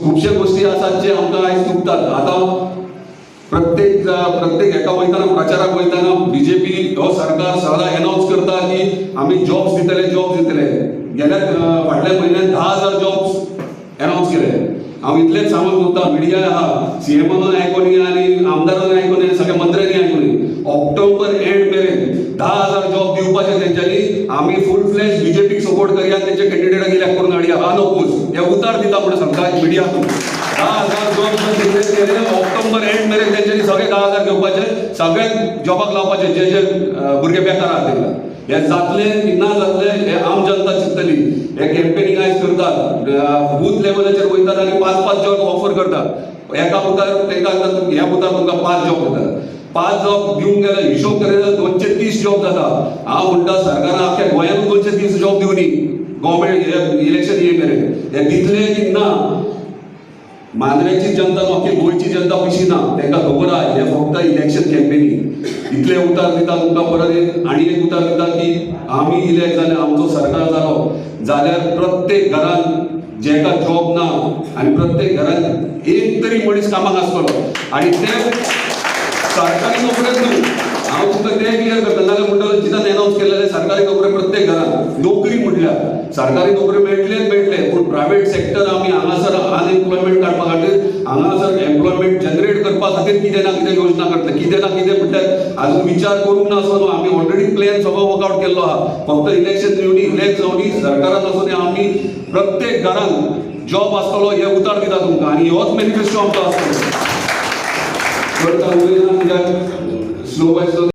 खुबशे गोश्टी आसात जे आमकां आयज दुखतात. आतां प्रत्येक प्रत्येक हेका वयताना, प्रचाराक वयताना, बीजेपी हो सरकार सदां एनाउन्स करता की आमी जॉब्स दितले, जॉब्स दितले. गेल्या फाटल्या म्हयन्यात 10,000 जॉब्स एनाउन्स केले. हांव इतलेंच सांगूंक सोदता, मिडिया आहा, सीएमानूय आयकोनी आनी आमदारानूय आयकोनी आनी सगळ्या मंत्र्यांनी आयकोनी, ऑक्टोबर एंड मेरेन 10,000 जॉब दिवपाचे तेंच्यांनी. आमी फूल फ्लॅज बीजेपीक सपोर्ट करया आनी तेंच्या कॅन्डिडेटाक इलेक्ट करून हाडया. अनओपोज हे उतार दिता म्हणून सांगता मिडिया. 10,000 जॉब डिक्लेअर केले, ऑक्टोबर एंड मेरेन तेंच्यांनी सगळे 10,000 घेवपाचे, सगळ्यांक जॉबाक लावपाचे, जे जे भुरगे बेकार आहा तेंकां. हे जातले की ना जातले, हे आम जनता चिंततली. हे कॅम्पेनिंग आयज करतात, बूथ लेवलाचेर वयतात आनी पांच पांच जॉब ऑफर करतात. एका बुथार तेंकां सांगतात, ह्या बुथार तुमकां पांच जॉब दितात. पांच जॉब दिवंक गेल्यार हिशोब केले जाल्यार 230 जॉब जाता. हांव म्हणटा, सरकारान आख्ख्या गोंयांत 230 जॉब दिवनी गव्हर्मेंट इलेक्शन ये मेरेन. हे दितले की ना, मांद्रेची जनता न्हू, अख्खी गोंयची जनता पिशी ना. तांकां खबर आहा, हे फक्त इलेक्शन कॅम्पेनींग. इतले उतार दिता तुमकां, परत एक आनी एक उतार दिता की आमी इलेक्ट जाले, आमचो सरकार जालो जाल्यार प्रत्येक घरान जेका जॉब ना आनी प्रत्येक घरान एक तरी मनीस कामाक आसतलो आनी ते सरकारी नोकरेच न्हू. हांव तुमकां तें क्लियर करता, नाजाल्यार म्हणटलो जितान एनाउन्स केलेले सरकारी नोकरी, प्रत्येक घरान नोकरी म्हटल्यार सरकारी नोकरी मेळटलेच मेळटले, पूण प्रायवेट सेक्टर आमी हांगासर अनएम्प्लॉयमेंट काडपा खातीर, हांगासर एम्प्लॉयमेंट जनरेट करपा खातीर कितें ना कितें योजना करतले. कितें ना कितें म्हटल्यार अजून विचार करूंक ना असो न्हू, आमी ऑलरेडी प्लॅन सगळो वर्कआउट केल्लो आहा. फक्त इलेक्शन येवनी, इलेक्ट जावनी, सरकारान आसून आमी प्रत्येक घरान जॉब आसतलो हे उतार दिता तुमकां आनी होच मॅनिफेस्टो आमचो आसतलो. चड उलयना कित्याक स्लो बाय स्लो.